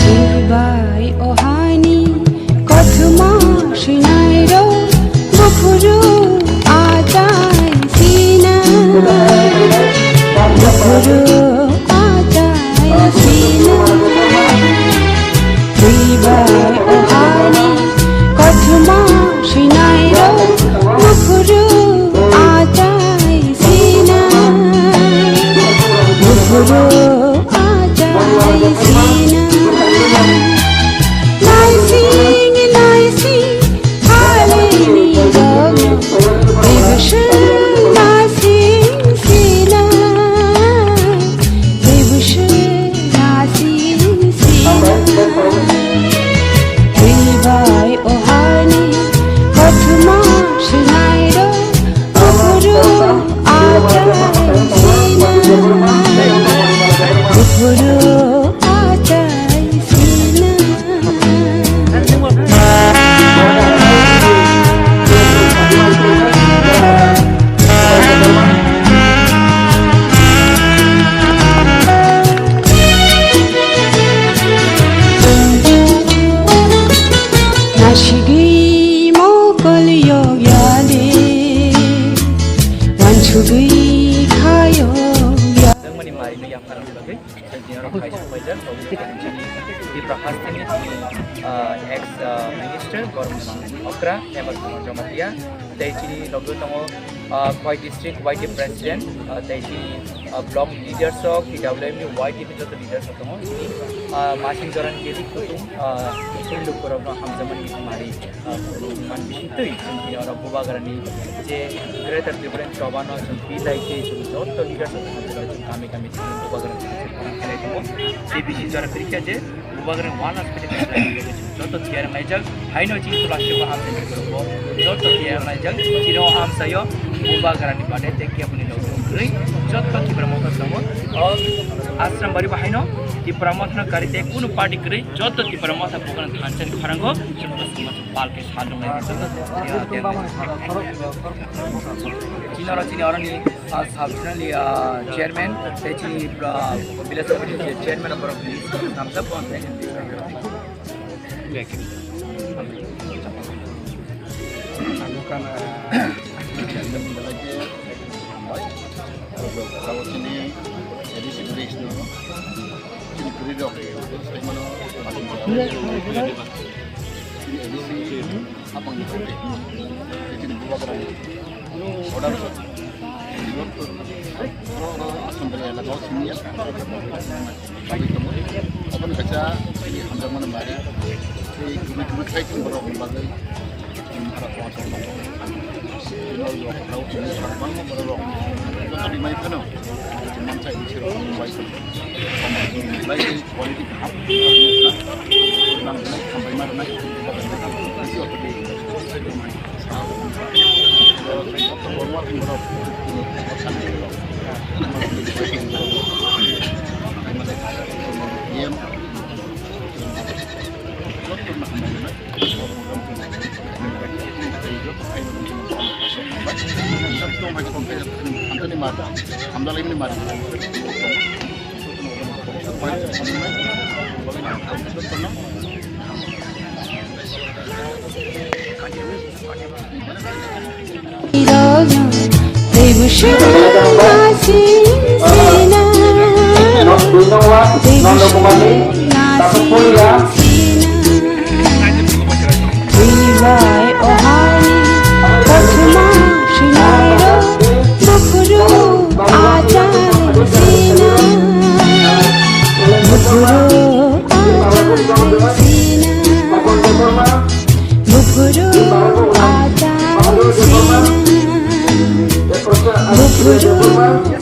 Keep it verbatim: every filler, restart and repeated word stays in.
Chibai ohani kothoma swinairok buphuru achai sina. Buphuru achai sina. Chibai ohani kothoma swinairok buphuru achai sina. Buphuru achai sina. Naising, naising, halini rokno. Bibiswng naising sina. Bibiswng naising sina. Twibai ohani kothoma swinairok. Buphuru achai sina. Buphuru achai sina. Nasigwi mokol yok yale, wansugwi kha yok ya. Tongmani mari ni yapharang bagwi, tei jini oro khaisa paijak, obo khe chini Tripura hasteni, ah, ex, ah, minister Gormosing Okra, Hemanth Kumar Jamatia, tei chini logwi tongo, ah, Khowai district Y D F president, ah, tei chini, ah, block leaders rok, P W M ni Y D F joto leaders rok tongo. Ah, masing jorani kiri kutung, ah, Hindu borokno hamjakmani mari, ah, man bising twi chwng tini oro Bubagrani je Greater Tipraland Choba no chwng bilai tei chwng joto leaders rok hamjakmani chwng kami kami thangwi Bubagrani chwng khorang khlai tongo. Tei bisi jora phirkha je Bubagrani one hospital khlai joto tiyar naijak, haino chini plastic o hamjakmani borokbo joto tiyar naijak, chini o amsaio Bubagrani bade tei keboni nokung kwrwi joto Tipra Motha tongo. O Ashram bari bo haino Tipra Motha no kari tei kunu party kwrwi joto Tipra Motha Bubagrani thansa ni pharango chwng bo songma chwng pal khe sal rwnai. Chini oro chini oroni, ah, sub zonal ni, ah, chairman tei chini, ah, village committee ni chairman borok ni namjak bo ang tei. Chini A D C bridge no, chini bridge rok, sai mano, chini A D C apang ni kore, chini Bubagra ni order, chini rok, rok, rok, asam bela elaka o chini ya, kami kamu, apa ni kaca, chini hamjak mano mari, chini kumi kumi sai chini borok ni bagwi. Buphuru achai sina, buphuru